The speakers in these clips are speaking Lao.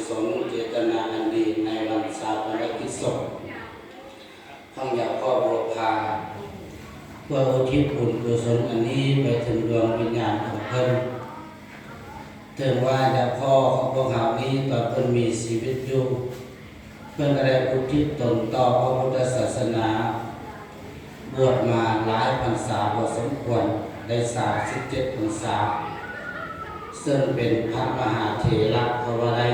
ສົມເຈດຕະນາອັນດີໃນວັນຊາປະນະກິດສົບຂອງຍາພໍ່ບົວພາ ເພື່ອອຸທິດບຸນກຸສົນອັນນີ້ໄປເຖິງດວງວິນຍານຂອງເພິ່ນ. ເຖິງວ່າຍາພໍ່ຂອງພວກເຮົານີ້ ຕອນເພິ່ນມີຊີວິດຢູ່ ເພິ່ນກໍໄດ້ອຸທິດຕົນຕໍ່ພະພຸດທະສາສະໜາ, ບວດມາຫຼາຍພັນສາພໍສົມຄວນ, ໄດ້ສາມສິບເຈັດພັນສາ, ເຊິ່ງເປັນພະມະຫາເຖລະກໍວ່າໄດ້.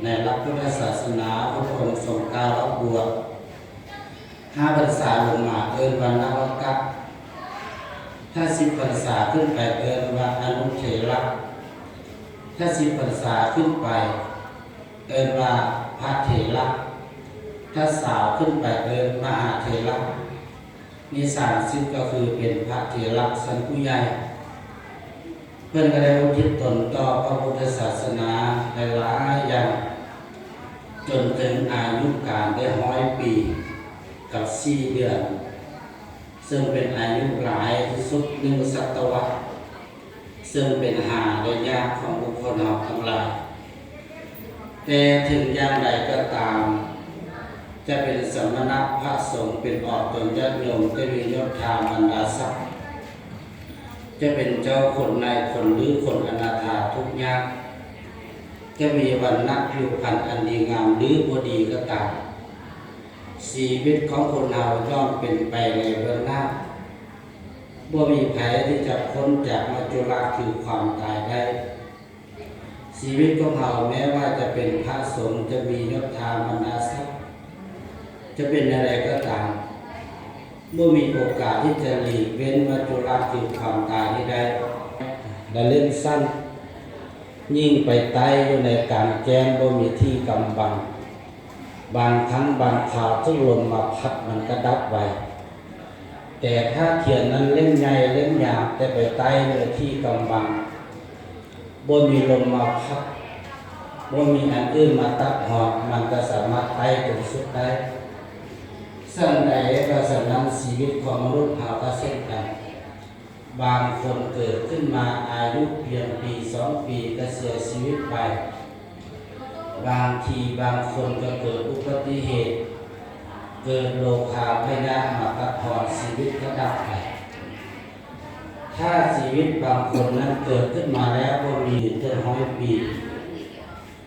ໃນຫຼັກພຸດທະສາສະໜາ, ພະພຸດທະອົງຊົງກ່າວວ່າບວດ ຫ້າພັນສາລົງມາເອີ້ນວ່ານະວະກະ, ຖ້າສິບພັນສາຂຶ້ນໄປເອີ້ນວ່າອະນຸເຖລະ, ຖ້າສິບພັນສາຂຶ້ນໄປເອີ້ນວ່າພະເຖລະ, ຖ້າຊາວຂຶ້ນໄປເອີ້ນມະຫາເຖລະ, ມີສາມສິບກໍຄືເປັນພະເຖລະຊັ້ນຜູ້ໃຫຍ່. ເພິ່ນກໍໄດ້ອຸທິດຕົນຕໍ່ພະພຸດທະສາສະໜາຫຼາຍໆຢ່າງ ຈົນເຖິງອາຍຸການໄດ້ຮ້ອຍປີກັບສີ່ເດືອນ, ເຊິ່ງເປັນອາຍຸຫຼາຍທີ່ສຸດໜຶ່ງສັດຕະວັດ, ເຊິ່ງເປັນຫາໄດ້ຍາກຂອງບຸກຄົນເຮົາທັງຫຼາຍ. ແຕ່ເຖິງຢ່າງໃດກໍຕາມ, ຈະເປັນສະມະນະ, ພະສົງ, ເປັນອອກຕົນຍາດໂຍມ, ຈະມີຍົດຖາບັນດາສັກ, ຈະເປັນເຈົ້າຄົນນາຍຄົນ ຫຼື ຄົນອະນາຖາທຸກຍາກ, ຈະມີວັນນະຜິວພັນອັນດີງາມ ຫຼື ບໍ່ດີກໍຕາມ, ຊີວິດຂອງຄົນເຮົາຍ່ອມເປັນໄປໃນເບື້ອງໜ້າ. ບໍ່ມີໃຜທີ່ຈະພົ້ນຈາກມັດຈຸລາດຄືຄວາມຕາຍໄດ້. ຊີວິດຂອງເຮົາແມ້ວ່າຈະເປັນພະສົງ, ຈະມີຍົດຖາບັນດາສັກ, ຈະເປັນແນວໃດກໍຕາມ, ບໍ່ມີໂອກາດທີ່ຈະຫຼີກເວັ້ນມັດຈຸລາດຄືຄວາມຕາຍນີ້ໄດ້. ລະເລັງສັ້ນ, ຍິ່ງໄປໄຕ້ຢູ່ໃນກາງແຈ້ງ, ບໍ່ມີທີ່ກຳບັງ. ບາງຄັ້ງບາງຄາວຖືກລົມມາພັດມັນກໍດັບໄວ, ແຕ່ຖ້າທຽນນັ້ນເຫຼັ້ມໃຫຍ່ເຫຼັ້ມຍາວ ແຕ່ໄປໄຕ້ໃນທີ່ກຳບັງ, ບໍ່ມີລົມມາພັດ, ບໍ່ມີອັນອື່ນມາຕັດຮອນ, ມັນກໍສາມາດໄຕ້ຈົນສຸດໄດ້. ສັນໃດກໍສະນັ້ນ, ຊີວິດຂອງມະນຸດເຮົາກໍເຊັ່ນກັນ. ບາງຄົນເກີດຂຶ້ນມາອາຍຸພຽງປີສອງປີກໍເສຍຊີວິດໄປ, ບາງທີບາງຄົນກໍເກີດອຸບັດຕິເຫດ, ເກີດໂລຄາພະຍາດມາຕັດຮອນ, ຊີວິດກໍດັບໄປ. ຖ້າຊີວິດບາງຄົນນັ້ນເກີດຂຶ້ນມາແລ້ວກໍມີເຖິງຮ້ອຍປີ,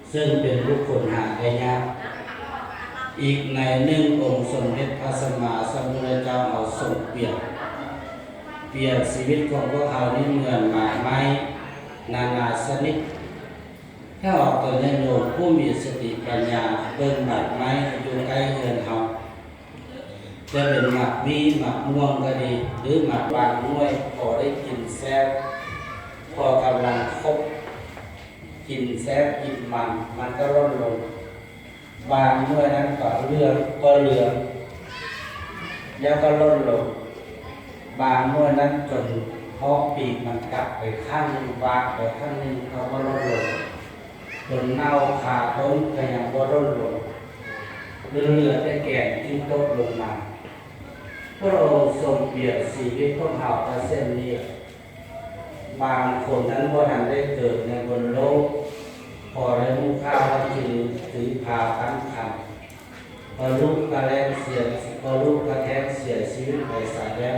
ເຊິ່ງເປັນບຸກຄົນຫາໄດ້ຍາກ. ອີກໃນໜຶ່ງ, ອົງສົມເດັດພະສຳມາສຳພຸດທະເຈົ້າເຮົາຊົງປ່ຽນ, ປ່ຽນຊີວິດຂອງພວກເຮົານີ້ເໝືອນໝາກໄມ້ນານາຊະນິດ. ຖ້າອອກຕົນຍາດໂຍມຜູ້ມີສະຕິປັນຍາເບິ່ງໝາກໄມ້ຢູ່ໃກ້ເຮືອນເຮົາ, ຈະເປັນໝາກມີ, ໝາກມ່ວງກໍດີ, ຫຼື ໝາກບາງໜ່ວຍພໍໄດ້ກິນແຊບ, ພໍກຳລັງຄົບ, ກິນແຊບກິນມັນ, ມັນກໍຫຼົ່ນລົງ. ບາງໜ່ວຍນັ້ນກໍເຫຼືອງ, ກໍເຫຼືອງ, ແລ້ວກໍຫຼົ່ນລົງ. ບາງໜ່ວຍນັ້ນຈົນເພາະປີກມັນກັບໄປຂ້າງໜຶ່ງ, ວາກໄປຂ້າງໜຶ່ງ, ກໍບໍ່ຫຼົ່ນລົງ. ຈົນເນົ່າຄາຕົ້ນກໍຍັງບໍ່ຫຼົ່ນລົງ, ຫຼື ເຫຼືອແຕ່ແກ່ນຈຶ່ງຕົກລົງມາ. ພະອົງຊົງປ່ຽນຊີວິດຂອງເຮົາກໍເຊັ່ນນີ້. ບາງຄົນນັ້ນບໍ່ທັນໄດ້ເກີດໃນບົນໂລກ, ພໍໄດ້ຮູ້ຂ່າວວ່າຖື, ຖືພາຕັ້ງຄັນ, ກໍລຸກກະແລ່ນເສຍ, ກໍລຸກກະແທກເສຍຊີວິດໄປຊະແລ້ວ.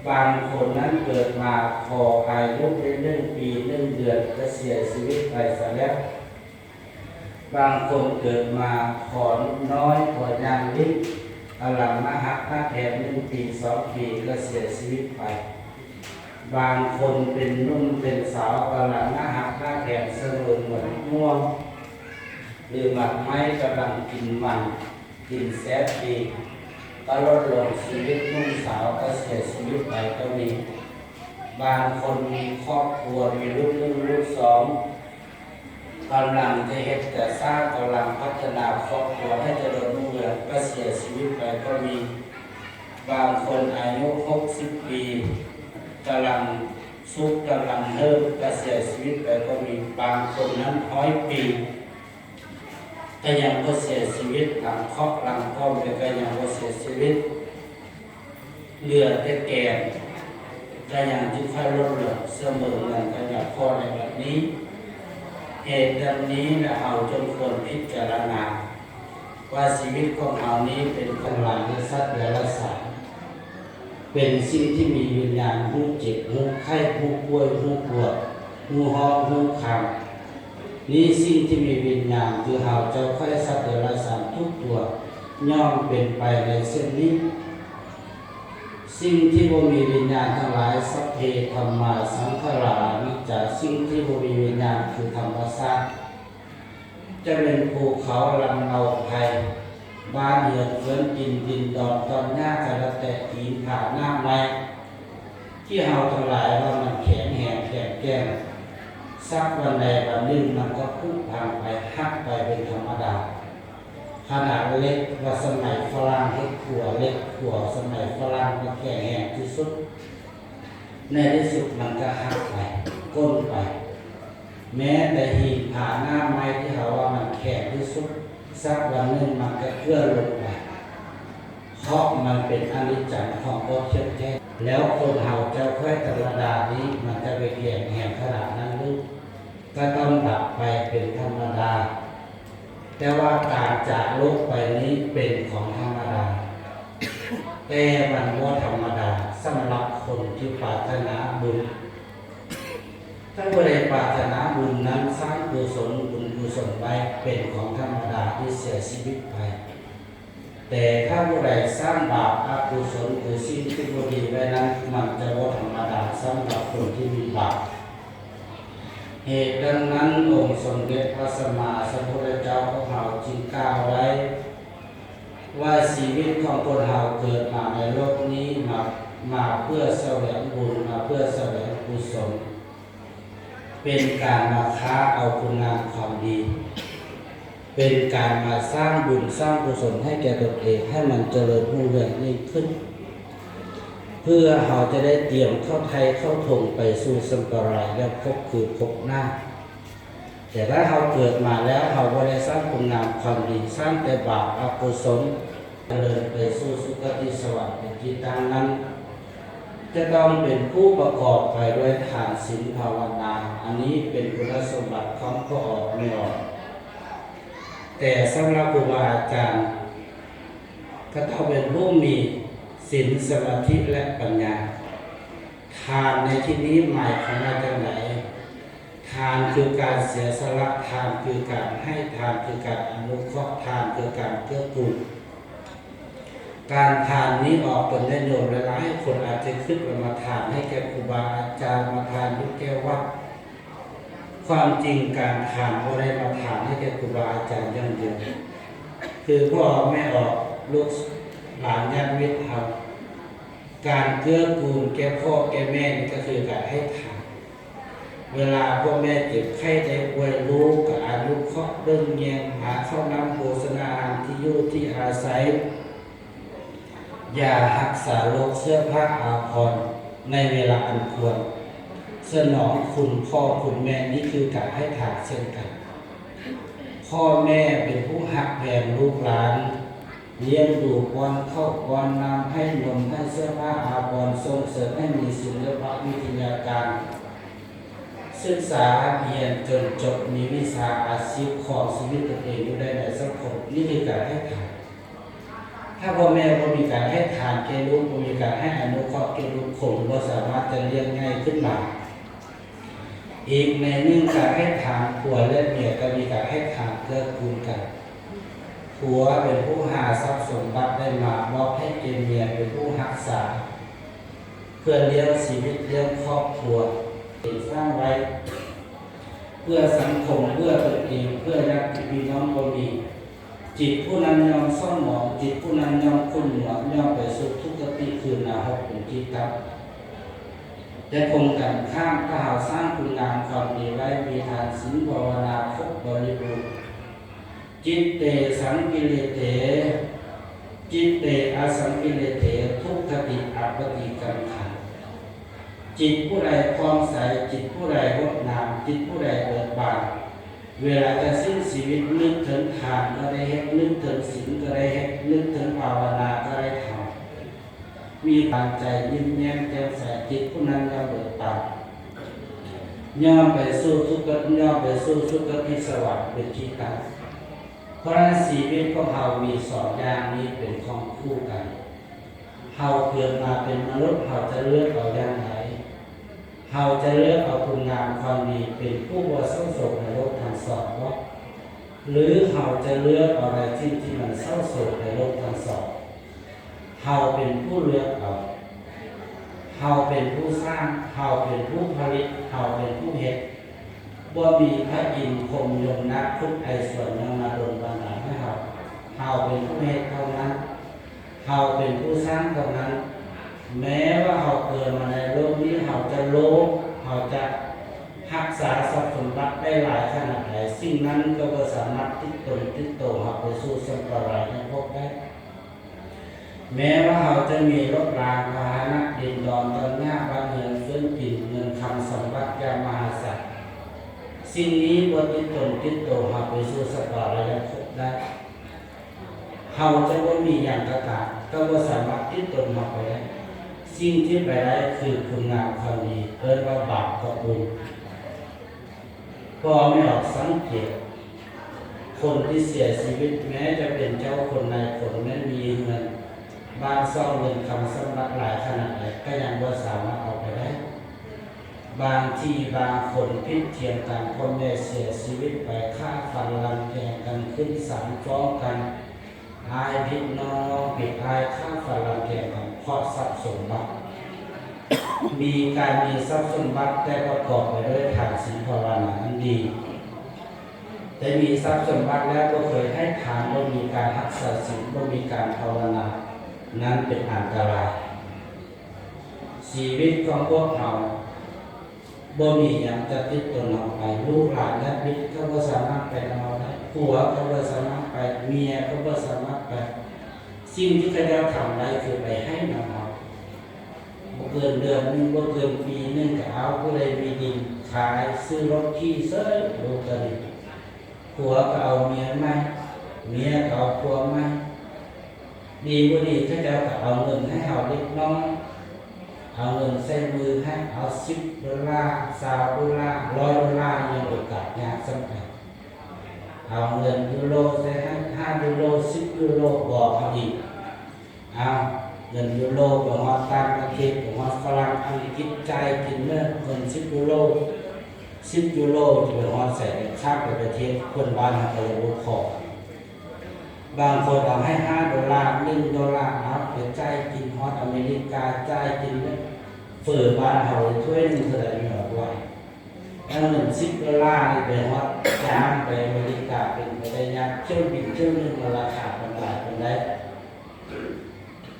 ບາງຄົນນັ້ນເກີດມາພໍອາຍຸໄດ້ໜຶ່ງປີໜຶ່ງເດືອນກໍເສຍຊີວິດໄປຊະແລ້ວ. ບາງຄົນເກີດມາພໍນຸ່ມນ້ອຍ ພໍຍ່າງຫຼິ້ນ, ກຳລັງໜ້າຮັກໜ້າແພງໜຶ່ງປີສອງປີກໍເສຍຊີວິດໄປ. ບາງຄົນເປັນໜຸ່ມເປັນສາວ ກຳລັງໜ້າຮັກໜ້າແພງສະເໝີນເໝືອນມ່ວງ ຫຼື ໝາກໄມ້ກຳລັງກິນມັນ ກິນແຊບດີ, ກໍລ່ນລົງຊີວິດໜຸ່ມສາວ ກໍເສຍຊີວິດໄປກໍມີ. ບາງຄົນມີຄອບຄົວ ມີລູກໜຶ່ງລູກສອງ ກຳລັງຈະເຮັດຈະສ້າງ ກຳລັງພັດທະນາຄອບຄົວໃຫ້ຈະເລີນຮຸ່ງເຮືອງ ກໍເສຍຊີວິດໄປກໍມີ. ບາງຄົນອາຍຸຫົກສິບປີ ກຳລັງສຸກກຳລັງເຮີບ ກໍເສຍຊີວິດໄປກໍມີ. ບາງຄົນນັ້ນຮ້ອຍປີ ກໍຍັງບໍ່ເສຍຊີວິດ, ຫຼັງເຄາະຫຼັງກ້ອມແລ້ວກໍຍັງບໍ່ເສຍຊີວິດ, ເຫຼືອແຕ່ແກ່ນ ກໍຍັງຈະຄ່ອຍລົດລົງ ສະເໝີນກັນກັບຍາພໍ່ໃນບັດນີ້. ເຫ ເຫດດຳນີ້ລະເຮົາຈົ່ງຄວນພິຈາລະນາວ່າຊີວິດຂອງເຮົານີ້ເປັນຂອງຫຼາຍ ແລະ ສັດເດຍລະສານ ເປັນສິ່ງທີ່ມີວິນຍານ ຮູ້ເຈັບ ຮູ້ໄຂ້ ຮູ້ປ່ວຍ ຮູ້ປວດ ຮູ້ຮ້ອງ ຮູ້ຄາມ. ນີ້ສິ່ງທີ່ມີວິນຍານ ຄືເຮົາເຈົ້າຂ້ອຍ ສັດເດຍລະສານທຸກຕົວ ຍ່ອມເປັນໄປໃນເຊັ່ນນີ້. ສິ່ງທີ່ບໍ່ມີວິນຍານທັງຫຼາຍ ສັບເພທຳມາ ສັງຂາລາ ອະນິດຈາ ສິ່ງທີ່ບໍ່ມີວິນຍານຄືທຳມະຊາດ ຈະເປັນພູເຂົາ ລຳເນົາໄພ ບ້ານເຮືອນເຮືອນ ດິນດິນດອນ ຕອນຫຍ້າກະລະແຕະ ຫີນຜາ ໜ້າໄມ້ ທີ່ເຮົາທັງຫຼາຍວ່າມັນແຂງແຮງແຂງແກ່ງ ສັກວັນໃດວັນໜຶ່ງມັນກໍຜຸພັງໄປ ຫັກໄປເປັນທຳມະດາ. ຂະໜາດເຫຼັກວ່າສະໄໝຝຣັ່ງເຮັດຂົວເຫຼັກ ຂົວສະໄໝຝຣັ່ງມັນແຂງແຮງທີ່ສຸດ ໃນທີ່ສຸດມັນກໍຫັກໄປ ກົ້ນໄປ. ແມ້ແຕ່ຫີນຜາໜ້າໄມ້ທີ່ເຮົາວ່າມັນແຂງທີ່ສຸດ ສັກວັນໜຶ່ງມັນກໍເກືອລົງໄປ ເພາະມັນເປັນອະນິດຈັງຂອງກົດທຽບແທ້. ແລ້ວຄົນເຮົາເຈົ້າຂ້ອຍທຳມະດານີ້ ມັນຈະໄປແຂງແຮງຂະໜາດນັ້ນຫຼື? ກໍຕ້ອງດັບໄປເປັນທຳມະດາ. ແຕ່ວ່າການຈາກໂລກໄປນີ້ເປັນຂອງທຳມະດາ ແຕ່ມັນບໍ່ທຳມະດາສຳລັບຄົນທີ່ປາດຖະໜາບຸນ. ຖ້າຜູ້ໃດປາດຖະໜາບຸນນັ້ນ ສ້າງກຸສົນ ບຸນກຸສົນໄວ້ ເປັນຂອງທຳມະດາທີ່ເສຍຊີວິດໄປ. ແຕ່ຖ້າຜູ້ໃດສ້າງບາບອະກຸສົນ ຫຼື ສິ່ງທີ່ບໍ່ດີໄວ້ນັ້ນ ມັນຈະບໍ່ທຳມະດາສຳລັບຄົນທີ່ມີບາບ. ເຫດດັ່ງນັ້ນ ອົງສົມເດັດພະສຳມາສຳພຸດທະເຈົ້າຂອງເຮົາຈຶ່ງກ່າວໄວ້ວ່າ ຊີວິດຂອງຄົນເຮົາເກີດມາໃນໂລກນີ້ ມາ ມາເພື່ອສະແຫວງບຸນ ມາເພື່ອສະແຫວງກຸສົນ ເປັນການມາຄ້າເອົາຄຸນງາມຄວາມດີ ເປັນການມາສ້າງບຸນສ້າງກຸສົນໃຫ້ແກ່ຕົນເອງ ໃຫ້ມັນຈະເລີນຮຸ່ງເຮືອງຍິ່ງຂຶ້ນ ເພື່ອເຮົາຈະໄດ້ຕຽມເຂົ້າໄຖ່ເຂົ້າຖົງໄປສູ່ສັນຕະລາຍ ແລະ ພົບຄືພົບໜ້າ. ແຕ່ຖ້າເຮົາເກີດມາແລ້ວ ເຮົາບໍ່ໄດ້ສ້າງຄຸນງາມຄວາມດີ ສ້າງແຕ່ບາບອະກຸສົນ ຈະເລີນໄປສູ່ສຸຄະຕິສະຫວັນເປັນທີ່ຕັ້ງນັ້ນ ຈະຕ້ອງເປັນຜູ້ປະກອບໄປດ້ວຍທານ ສິນ ພາວະນາ. ອັນນີ້ເປັນຄຸນສົມບັດຂອງພໍ່ອອກແມ່ອອກ. ແຕ່ສຳລັບຄູບາອາຈານ ກໍຕ້ອງເປັນຜູ້ມີສິນ ສະມາທິ ແລະ ປັນຍາ. ທານໃນທີ່ນີ້ໝາຍຄວາມວ່າຈັ່ງໃດ? ທານຄືການເສຍສະຫຼະ, ທານຄືການໃຫ້, ທານຄືການອະນຸເຄາະ, ທານຄືການເກື້ອກູນ. ການທານນີ້ອອກຕົນ ຍາດໂຍມຫຼາຍໆຄົນອາດຈະຄິດວ່າມາທານໃຫ້ແກ່ຄູບາອາຈານ, ມາທານຢູ່ແກ່ວັດ. ຄວາມຈິງການທານບໍ່ໄດ້ມາທານໃຫ້ແກ່ຄູບາອາຈານຢ່າງດຽວ, ຄືພໍ່ແມ່ອອກ, ລູກຫຼານຍາດມິດເຮົາ. ການເກື້ອກູນແກ່ພໍ່ແກ່ແມ່ນີ້ກໍຄືການໃຫ້ທານ. ເວລາພໍ່ແມ່ເຈັບໄຂ້ໄດ້ປ່ວຍ, ລູກກໍອະນຸເຄາະເບິ່ງແຍງ, ຫາເຂົ້ານ້ຳໂພຊະນາຫານ, ທີ່ຢູ່ທີ່ອາໄສ, ຢາຮັກສາໂລກ, ເສື້ອຜ້າອາພອນໃນເວລາອັນຄວນ, ສະໜອງຄຸນພໍ່ຄຸນແມ່, ນີ້ຄືການໃຫ້ທານເຊັ່ນກັນ. ພໍ່ແມ່ເປັນຜູ້ຮັກແພງລູກຫຼານ, ລ້ຽງດູ, ປ້ອນເຂົ້າປ້ອນນ້ຳ, ໃຫ້ນົມ, ໃຫ້ເສື້ອຜ້າອາພອນ, ສົ່ງເສີມໃຫ້ມີສິລະປະວິທະຍາການ, ສຶກສາຮຽນຈົນຈົບ, ມີວິຊາອາຊີບ, ຄອງຊີວິດຕົນເອງຢູ່ໄດ້ໃນສັງຄົມ, ນີ້ຄືການໃຫ້ທານ. ຖ້າພໍ່ແມ່ບໍ່ມີການໃຫ້ທານແກ່ລູກ, ບໍ່ມີການໃຫ້ອະນຸເຄາະແກ່ລູກ, ຄົງບໍ່ສາມາດຈະລ້ຽງໃຫຍ່ຂຶ້ນມາ. ອີກໃນໜຶ່ງ, ການໃຫ້ທານຜົວແລະເມຍກໍມີການໃຫ້ທານເກື້ອກູນກັນ. ຜົວເປັນຜູ້ຫາຊັບສົມບັດໄດ້ມາ, ມອບໃຫ້ແກ່ເມຍເປັນຜູ້ຮັກສາ, ເພື່ອລ້ຽງຊີວິດ, ລ້ຽງຄອບຄົວ, ເປັນສ້າງໄວ້ ເພື່ອສັງຄົມ, ເພື່ອຕົນເອງ, ເພື່ອຍາດພີ່ນ້ອງບໍ່ມີ. ຈິດຜູ້ນັ້ນຍ່ອມເສົ້າໝອງ, ຈິດຜູ້ນັ້ນຍ່ອມຂຸ້ນໝວນ, ຍ່ອມໄປສູ່ທຸກຄະຕິຄືນາຮົກເປັນທີ່ຕັ້ງ. ແຕ່ກົງກັນຂ້າມ, ຖ້າເຮົາສ້າງຄຸນງາມຄວາມດີໄວ້, ມີທານ, ສິນ, ພາວະນາຄົບບໍລິບູນ, ຈິດເຕສັງກິເລເທ, ຈິດເຕອະສັງກິເລເທ, ທຸກຄະຕິອັບປະຕິກັງຂັງ. ຈິດຜູ້ໃດຜ່ອງໃສ, ຈິດຜູ້ໃດງົດງາມ, ຈິດຜູ້ໃດເບີກບານ, ເວລາຈະສິ້ນຊີວິດ ນຶກເຖິງທານກໍໄດ້ເຮັດ, ນຶກເຖິງສິນກໍໄດ້ເຮັດ, ນຶກເຖິງພາວະນາກໍໄດ້ທຳ. ມີກຳລັງໃຈ, ຍິ້ມແຍ້ມແຈ່ມໃສ, ຈິດຜູ້ນັ້ນຍ່ອມເບີກບານ. ຍ່ອມໄປສູ່ສຸຄະ ຍ່ອມໄປສູ່ສຸຄະຕິສະຫວັດເປັນທີ່ຕັ້ງ. ເພາະນັ້ນ ຊີວິດຂອງເຮົາມີສອງຢ່າງນີ້ເປັນຂອງຄູ່ກັນ. ເຮົາເກີດມາເປັນມະນຸດ ເຮົາຈະເລືອກເອົາຢ່າງໃດ? ເຮົາຈະເລືອກເອົາຄຸນງາມຄວາມດີເປັນຜູ້ບໍ່ເສົ້າໂສກໃນໂລກທັງສອງບໍ? ຫຼື ເຮົາຈະເລືອກເອົາໃນສິ່ງທີ່ມັນເສົ້າໂສກໃນໂລກທັງສອງ? ເຮົາເປັນຜູ້ເລືອກເອົາ. ເຮົາເປັນຜູ້ສ້າງ, ເຮົາເປັນຜູ້ຜະລິດ, ເຮົາເປັນຜູ້ເຮັດ. ບໍ່ມີພະອິນພົມຍົມນາກພຸດໄອສວນຍັງມາດົນບັນດານໃຫ້ເຮົາ. ເຮົາເປັນຜູ້ເຮັດເທົ່ານັ້ນ. ເຮົາເປັນຜູ້ສ້າງເທົ່ານັ້ນ. ແມ້ວ່າເຮົາເກີດມາໃນໂລກນີ້ ເຮົາຈະໂລບ, ເຮົາຈະຮັກສາຊັບສົມບັດໄດ້ຫຼາຍຂະໜາດໃດ, ສິ່ງນັ້ນກໍບໍ່ສາມາດຕິດຕົນຕິດໂຕເຮົາໄປສູ່ສັນຕະລາຍໃນພົບໄດ້. ແມ້ວ່າເຮົາຈະມີລົດລາງພາຫະນະ, ດິນດອນຕອນຫຍ້າ, ບ້ານເຮືອນເຮືອນກິນ, ເງິນຄຳສຳບັດຢ່າງມະຫາສານ, ສິ່ງນີ້ບໍ່ຕິດຕົນຕິດໂຕເຮົາໄປສູ່ສັນຕະລາຍໃນພົບໄດ້. ເຮົາຈະບໍ່ມີຫຍັງກໍຕາມ, ກໍບໍ່ສາມາດຕິດຕົນເຮົາໄປໄດ້. ສິ່ງທີ່ໄປໄດ້ຄືຄຸນງາມຄວາມດີ, ເອີ້ນວ່າບາບກັບບຸນ. ພໍ່ແມ່ອອກສັງເກດ, ຄົນທີ່ເສຍຊີວິດ ແມ້ຈະເປັນເຈົ້າຄົນນາຍຄົນ, ແມ້ມີເຮືອນບ້ານຊ່ອງ, ເງິນຄຳສຳບັດຫຼາຍຂະໜາດໃດ, ກໍຍັງບໍ່ສາມາດເອົາໄປໄດ້. ບາງທີບາງຄົນຜິດຖຽງກັນ, ພໍ່ແມ່ເສຍຊີວິດໄປ, ຂ້າຟັນລັງແກງກັນ, ຂຶ້ນສານຟ້ອງກັນ, ອ້າຍຜິດນ້ອງ, ນ້ອງຜິດອ້າຍ, ຂ້າຟັນລັງແກງກັນເພາະຊັບສົມບັດ. ມີການມີຊັບສົມບັດ ແຕ່ປະກອບໄປດ້ວຍທານ, ສິນ, ພາວະນາອັນດີ, ແຕ່ມີຊັບສົມບັດແລ້ວບໍ່ເຄີຍໃຫ້ທານ, ບໍ່ມີການຮັກສາສິນ, ບໍ່ມີການພາວະນາ, ນັ້ນເປັນອັນຕະລາຍ. ຊີວິດຂອງພວກເຮົາບໍ່ມີຫຍັງຈະຕິດຕົນເຮົາໄປ, ລູກຫຼານຍາດມິດກໍບໍ່ສາມາດໄປນຳເຮົາໄດ້, ຜົວກໍບໍ່ສາມາດໄປ, ເມຍກໍບໍ່ສາມາດໄປ. ສິ່ງທີ່ເຂົາເຈົ້າທຳໄດ້ຄືໄປໃຫ້ນຳເຮົາ. ບໍ່ເກີນເດືອນໜຶ່ງ, ບໍ່ເກີນປີໜຶ່ງກໍເອົາ, ຜູ້ໃດມີດິນຂາຍ, ຊື້ລົດຂີ່ເສີຍ, ໂລດຕະລີ. ຜົວກໍເອົາເມຍໃໝ່, ເມຍກໍເອົາຜົວໃໝ່. ດີບໍ່ດີ ເຂົາເຈົ້າກໍເອົາເງິນໃຫ້ເຮົາເລັກນ້ອຍ, ເອົາເງິນໃສ່ມືໃຫ້, ເອົາສິບໂດລາ, ຊາວໂດລາ, ຮ້ອຍໂດລາ, ຍັງໂອກາດຍາກສ່ຳໃດ. ເອົາເງິນຢູໂຣໃສ່ໃຫ້, ຫ້າຢູໂຣ, ສິບຢູໂຣ, ບອກເຮົາອີກ. ເອົາເງິນຢູໂຣໄປຮອດຕ່າງປະເທດ, ໄປຮອດຝຣັ່ງ, ອັງກິດ, ຈ່າຍກິນເນາະ, ເງິນສິບຢູໂຣ, ສິບຢູໂຣຈະໄປຮອດໃສ? ຂ້າມໄປປະເທດເພື່ອນບ້ານເຮົາກໍຍັງບໍ່ພໍ. ບາງຄົນເອົາໃຫ້ຫ້າໂດລາ, ໜຶ່ງໂດລາ, ເອົາໄປຈ່າຍກິນຮອດອາເມລິກາ, ຈ່າຍກິນເນາະ, ເຝີບ້ານເຮົາຖ້ວຍໜຶ່ງເທົ່າໃດແມ່ນບໍ່ໄຫວ? ເອົາເງິນສິບໂດລານີ້ໄປຮອດ, ຈ້າງໄປອາເມລິກາເປັນໄປໄດ້ຍາກ, ຖ້ຽວບິນຖ້ຽວໜຶ່ງມັນລາຄາປານຫຼາຍປານໃດ?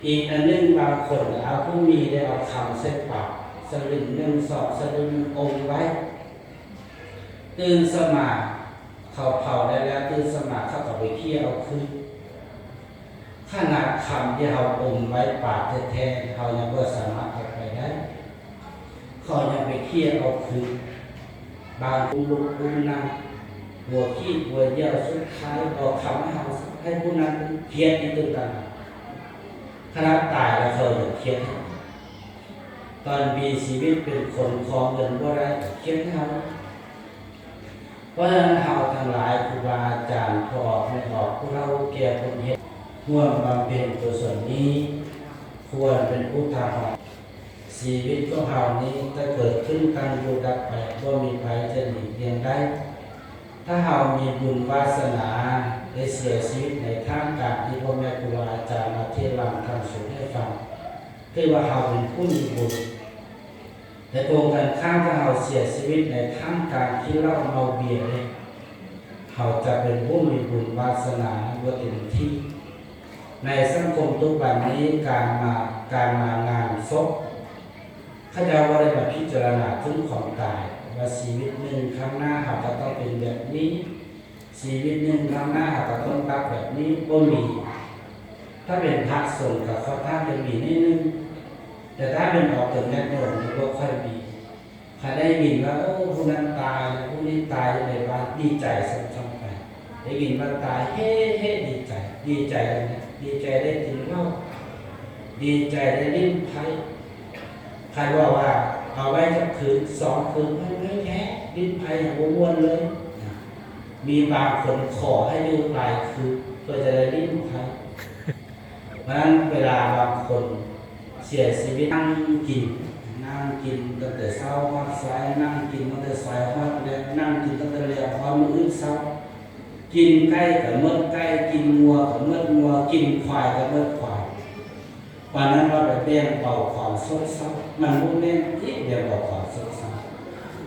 ອີກອັນໜຶ່ງ, ບາງຄົນເອົາຜູ້ມີໄດ້ເອົາຄຳໃສ່ປາກ, ສະລຶງໜຶ່ງ, ສອງສະລຶງ, ອົມໄວ້. ຕື່ນສະມາເຂົາເຜົາໄດ້ແລ້ວ, ຕື່ນສະມາເຂົາກໍໄປເຄຍເອົາຄືນ. ຂະໜາດຄຳທີ່ເຮົາອົມໄວ້ປາກແທ້ໆ, ເຮົາຍັງບໍ່ສາມາດເອົາໄປໄດ້. ເຂົາຍັງໄປເຄຍເອົາຄືນ. ບາງກຸ່ມລຸກກຸ່ມນັ່ງ, ຫົວຂີດຫົວຍ່ຽວ, ສຸດທ້າຍເອົາຄຳໃຫ້ເຮົາ, ໃຫ້ຜູ້ນັ້ນຄຽດອີກຕື່ມຕ່າງຫາກ. ຂະໜາດຕາຍແລ້ວເຂົາຍັງຄຽດ. ຕອນມີຊີວິດເປັນຄົນ ຂໍເງິນບໍ່ໄດ້ ຄຽດໃຫ້ເຮົາ. ເພາະສະນັ້ນ ເຮົາທັງຫຼາຍ ຄູບາອາຈານ ພໍ່ອອກແມ່ອອກ ຜູ້ເຖົ້າຜູ້ແກ່ ຜູ້ເຮັດ ຮ່ວມບຳເພັນກຸສົນນີ້ ຄວນເປັນອຸທາຫອນ. ຊີວິດຂອງເຮົານີ້ ຈະເກີດຂຶ້ນ ຕັ້ງຢູ່ ດັບໄປ ບໍ່ມີໃຜຈະຫຼີກລ່ຽງໄດ້. ຖ້າເຮົາມີບຸນວາສະໜາ ໄດ້ເສຍຊີວິດໃນທ່າມກາງທີ່ພໍ່ແມ່ຄູບາອາຈານມາເທດລຳທຳສູດໃຫ້ຟັງ, ຖືວ່າເຮົາເປັນຜູ້ມີບຸນ. ໃນກົງກັນຂ້າມ, ຖ້າເຮົາເສຍຊີວິດໃນທ່າມກາງກິນເຫຼົ້າເມົາເບຍເດ, ເຮົາຈະເປັນຜູ້ມີບຸນວາສະໜາບໍ່ເຕັມທີ່. ໃນສັງຄົມທຸກວັນນີ້, ການມາ, ການມາງານສົບ, ເຂົາເຈົ້າບໍ່ໄດ້ມາພິຈາລະນາເຖິງຄວາມຕາຍ, ວ່າຊີວິດໜຶ່ງຂ້າງໜ້າເຮົາຈະຕ້ອງເປັນແບບນີ້, ຊີວິດໜຶ່ງຂ້າງໜ້າເຮົາຈະຕ້ອງຕັດແບບນີ້, ບໍ່ມີ. ຖ້າເປັນພະສົງກໍຄ່ອນຂ້າງຈະມີໜ້ອຍໜຶ່ງ, ແຕ່ຖ້າເປັນອອກຕົນຍາດໂຍມນີ້ບໍ່ຄ່ອຍມີ. ຖ້າໄດ້ຍິນວ່າ ເອີ ຜູ້ນັ້ນຕາຍ ຜູ້ນີ້ຕາຍຢູ່ໃນບ້ານ ດີໃຈຊ້ຳໆໄປ. ໄດ້ຍິນວ່າຕາຍ ເຮໆ ດີໃຈ. ດີໃຈຫຍັງ? ດີໃຈໄດ້ກິນເຫຼົ້າ, ດີໃຈໄດ້ຫຼິ້ນໄພ້. ຄັນເວົ້າວ່າ ເອົາໄວ້ຈັກຄືນ ສອງຄືນ ເມື່ອຍແທ້ ຫຼິ້ນໄພຍັງບໍ່ມ່ວນເລີຍ. ມີບາງຄົນຂໍໃຫ້ຢູ່ຫຼາຍຄືນ ເພື່ອຈະໄດ້ຫຼິ້ນໄພ. ເພາະນັ້ນເວລາບາງຄົນເສຍຊີວິດ ນັ່ງກິນ ນັ່ງກິນຕັ້ງແຕ່ເຊົ້າຮອດສາຍ ນັ່ງກິນຕັ້ງແຕ່ສາຍຮອດແລງ ນັ່ງກິນຕັ້ງແຕ່ແລງຮອດມື້ອື່ນເຊົ້າ. ກິນໄກ່ກໍໝົດໄກ່ ກິນງົວກໍໝົດງົວ ກິນຄວາຍກໍໝົດຄວາຍ. ປານນັ້ນວ່າໄປແບ່ງເບົາຄວາມໂສກເສົ້າ ມັນບໍ່ແມ່ນອີກແບບເບົາຄວາມໂສກເສົ້າ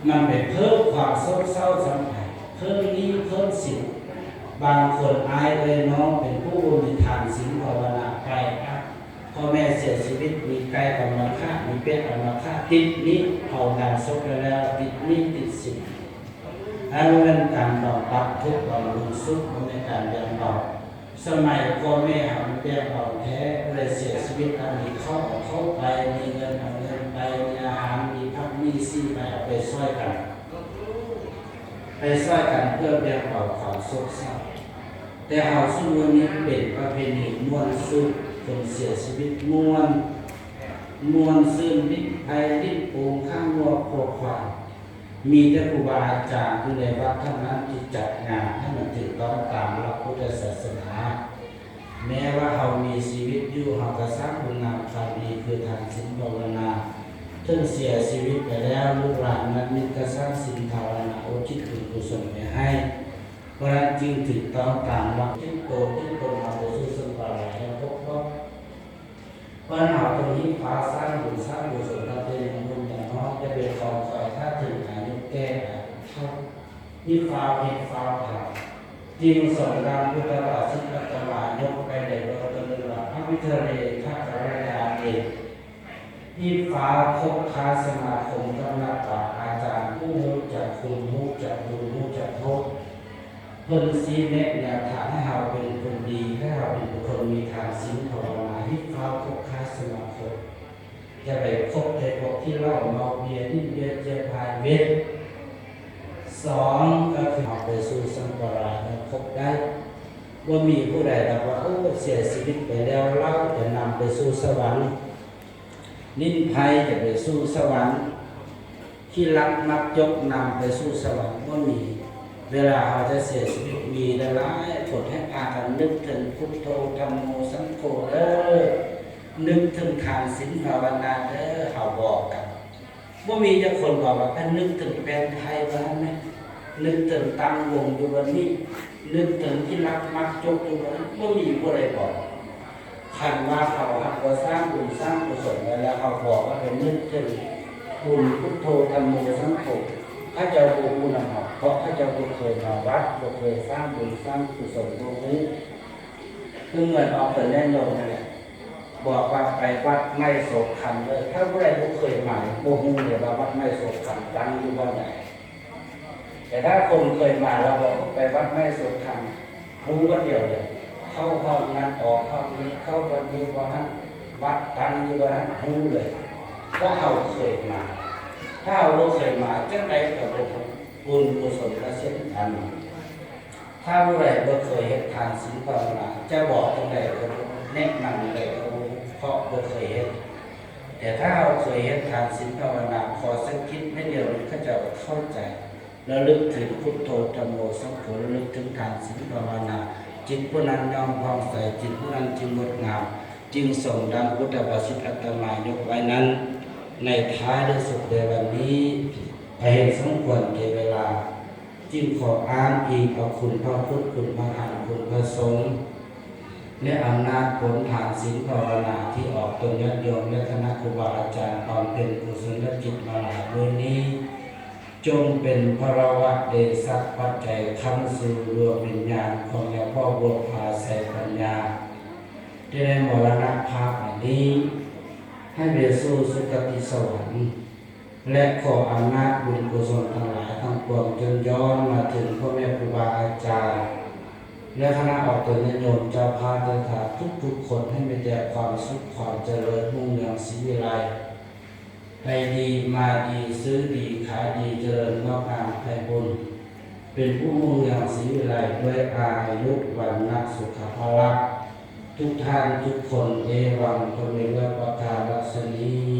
ມັນໄປເພີ່ມຄວາມໂສກເສົ້າຊ້ຳໄປ ເພີ່ມໜີ້ເພີ່ມສິນ. ບາງຄົນອ້າຍເອີຍນ້ອງເປັນຜູ້ບໍ່ມີທານສິນພາວະນາໄປ ອະ ພໍ່ແມ່ເສຍຊີວິດ ມີໄກ່ອາມາຄະ ມີເປັດອາມາຄະ ຕິດໜີ້ ເຜົາງານສົບແລ້ວ ຕິດໜີ້ຕິດສິນ. ອັນນັ້ນແມ່ນການບຳບັດທຸກບຳລຸງສຸກ ບໍ່ແມ່ນການແບ່ງເບົາ. ສະໄໝພໍ່ແມ່ເຮົາແບ່ງເບົາແທ້ ຜູ້ໃດເສຍຊີວິດ ເອົາມີເຂົ້າເອົາເຂົ້າໄປ ມີເງິນເອົາເງິນໄປ ມີອາຫານ ມີຜັກມີສີໄປ ເອົາໄປຊ່ອຍກັນ ໄປຊ່ອຍກັນເພື່ອແບ່ງເບົາຄວາມໂສກເສົ້າ. ແຕ່ເຮົາຊຸມື້ນີ້ເປັນປະເພນີມ່ວນຊື່ນ ຄົນເສຍຊີວິດມ່ວນ ມ່ວນຊື່ນ ຫຼິ້ນໄພຫຼິ້ນໂປງ ຂ້າງງົວຂົວຄວາຍ. ມີແຕ່ຄູບາອາຈານຢູ່ໃນວັດເທົ່ານັ້ນທີ່ຈັດງານໃຫ້ມັນຖືກຕ້ອງຕາມຫຼັກພຸດທະສາສະໜາ. ແມ້ວ່າເຮົາມີຊີວິດຢູ່ ເຮົາກໍສ້າງຄຸນງາມຄວາມດີ ຄືທານສິນພາວະນາ. ເຖິງເສຍຊີວິດໄປແລ້ວ ລູກຫຼານນັດມິດກໍສ້າງສິນພາວະນາ ອຸທິດບຸນກຸສົນໄປໃຫ້. ເພາະນັ້ນຈຶ່ງຖືກຕ້ອງຕາມຫຼັກ ຈຶ່ງໂຕ ຈຶ່ງຕົນເຮົາໄປສູ່ສັງສາລະແຫ່ງພົບເນາະ. ເພາະນັ້ນເຮົາຕ້ອງຮີບຟ້າວສ້າງບຸນສ້າງກຸສົນຕັ້ງແຕ່ຍັງໜຸ່ມຍັງນ້ອຍ ຢ່າໄປຄອນຄອຍຖ້າເຖິງອາຍຸແກ່ອາຍຸເຖົ້າ ຮີບຟ້າວເຮັດຟ້າວທຳ. ຈຶ່ງສົມດັ່ງພຸດທະພາສິດອາດຕະມາຍົກໄປໃນເບື້ອງຕົ້ນວ່າ ອະວິທະເລທະກະລະຍາເອ ຮີບຟ້າວຄົບຄ້າສະມາຄົມກັບນັກປາຊນາອາຈານ ຜູ້ຮູ້ຈັກຄຸນ ຮູ້ຈັກບຸນ ຮູ້ຈັກໂທດ. ເພິ່ນຊີ້ແນະແນວທາງໃຫ້ເຮົາເປັນຄົນດີ ໃຫ້ເຮົາເປັນຄົນມີທານສິນພາວະນາ ຮີບຟ້າວຄົບຄ້າສະມາຄົມ. ຢ່າໄປຄົບແຕ່ພວກກິນເຫຼົ້າເມົາເບຍ ຫຼິ້ນເບຍເຈຍພາຍເວັດ. ສອງ ກໍຄືເຮົາໄປສູ່ສັງສາລະແຫ່ງພົບໄດ້. ບໍ່ມີຜູ້ໃດດອກວ່າ ໂອ້ ເສຍຊີວິດໄປແລ້ວ ເຫຼົ້າຈະນຳໄປສູ່ສະຫວັນ ຫຼິ້ນໄພຈະໄປສູ່ສະຫວັນ ຂີ້ລັກມັກຈົກນຳໄປສູ່ສະຫວັນ ບໍ່ມີ. ເວລາເຮົາຈະເສຍຊີວິດ ມີຫຼາຍໆຄົນໃຫ້ພາກັນນຶກເຖິງພຸດໂທ ທຳໂມ ສັງໂຄເດີ ນຶກເຖິງທານສິນພາວະນາເດີ ເຮົາບອກກັນ. ບໍ່ມີຈັກຄົນບອກວ່າ ໃຫ້ນຶກເຖິງແປ້ນໄທວ່າຫັ້ນແຫຼະ ນຶກເຖິງຕັ້ງວົງຢູ່ວັດນີ້ ນຶກເຖິງທີ່ລັກມັກຈົກຢູ່ວັດນີ້ ບໍ່ມີຜູ້ໃດບອກ. ຄັນວ່າເຮົາຫາກວ່າສ້າງບຸນສ້າງກຸສົນໄວ້ແລ້ວ ເຮົາບອກວ່າໃຫ້ນຶກເຖິງບຸນ ພຸດໂທ ທຳໂມ ສັງໂຄ ເຂົາເຈົ້າບໍ່ຮູ້ນຳເຮົາ ເພາະເຂົາເຈົ້າບໍ່ເຄີຍມາວັດ ບໍ່ເຄີຍສ້າງບຸນສ້າງກຸສົນ ບໍ່ຮູ້. ຄືເໝືອນອອກຕົນຍາດໂຍມນັ້ນແຫຼະ ບອກວ່າໄປວັດໄມ້ໂສກຄຳເດີ ຖ້າຜູ້ໃດບໍ່ເຄີຍມາ ບໍ່ຮູ້ເລີຍວ່າວັດໄມ້ໂສກຄຳຕັ້ງຢູ່ບ່ອນໃດ. ແຕ່ຖ້າຄົນເຄີຍມາແລ້ວ ບອກໄປວັດໄມ້ໂສກຄຳ ຮູ້ວັດດຽວເລີຍ ເຂົ້າຫ້ອງນັ້ນ ອອກຫ້ອງນີ້ ເຂົ້າວັດນີ້ ວັດຫັ້ນ ວັດຕັ້ງຢູ່ບ່ອນນັ້ນ ຮູ້ເລີຍ ເພາະເຮົາເຄີຍມາ. ຖ້າເຮົາບໍ່ເຄີຍມາ ຈັ່ງໃດກໍບໍ່ຮູ້ ບຸນກຸສົນກໍເຊັ່ນກັນ. ຖ້າຜູ້ໃດບໍ່ເຄີຍເຮັດທານສິນພາວະນາ ຈະບອກຈັ່ງໃດກໍບໍ່ຮູ້ ແນະນຳຈັ່ງໃດກໍບໍ່ຮູ້ ເພາະບໍ່ເຄີຍເຮັດ. ແຕ່ຖ້າເຮົາເຄີຍເຮັດທານສິນພາວະນາ ຂໍສະກິດໜ້ອຍດຽວ ເຂົາເຈົ້າກໍເຂົ້າໃຈ. ລະລຶກເຖິງພຸດໂທ ທຳໂມ ສັງໂຄ ລະລຶກເຖິງທານສິນພາວະນາ ຈິດຜູ້ນັ້ນຍ່ອມຜ່ອງໃສ ຈິດຜູ້ນັ້ນຈຶ່ງງົດງາມ ຈຶ່ງສົມດັ່ງພຸດທະພາສິດອາດຕະມາຍົກໄວ້ນັ້ນ. ໃນທ້າຍທີ່ສຸດໃນວັນນີ້ ພາເຫັນສົມຄວນແກ່ເວລາ ຈຶ່ງຂໍອ້າງອີງເອົາຄຸນພະພຸດ ຄຸນພະທຳ ຄຸນພະສົງ ແລະ ອຳນາດຜົນທານສິນພາວະນາທີ່ອອກຕົນຍາດໂຍມ ແລະ ຄະນະຄູບາອາຈານບຳເພັນກຸສົນລະຈິດມາຫຼາຍມື້ນີ້ ຈົ່ງເປັນພະລະວະເດຊະປັດໄຈຄ້ຳຊູດວງວິນຍານຂອງຍາພໍ່ບົວຜາ ໄຊປັນຍາ ທີ່ໄດ້ມໍລະນະພາບໃນນີ້ ໃຫ້ໄປສູ່ສຸຄະຕິສະຫວັນ ແລະ ຂໍອຳນາດບຸນກຸສົນທັງຫຼາຍທັງປວງ ຈົ່ງຍ້ອນມາເຖິງພໍ່ແມ່ຄູບາອາຈານ ແລະ ຄະນະອອກຕົນຍາດໂຍມ ເຈົ້າພາບເຈົ້າທານທຸກໆຄົນ ໃຫ້ມີແຕ່ຄວາມສຸກຄວາມຈະເລີນຮຸ່ງເຮືອງສີວິໄລ ໄປດີມາດີ ຊື້ດີຂາຍດີ ຈະເລີນງອກງາມໄພບຸນ ເປັນຜູ້ຮຸ່ງເຮືອງສີວິໄລດ້ວຍອາຍຸ ວັນນະ ສຸຂະພະລະ ທຸກທ່ານທຸກຄົນ. ເອວັງ ກໍມີດ້ວຍປະການລັກສະນີ.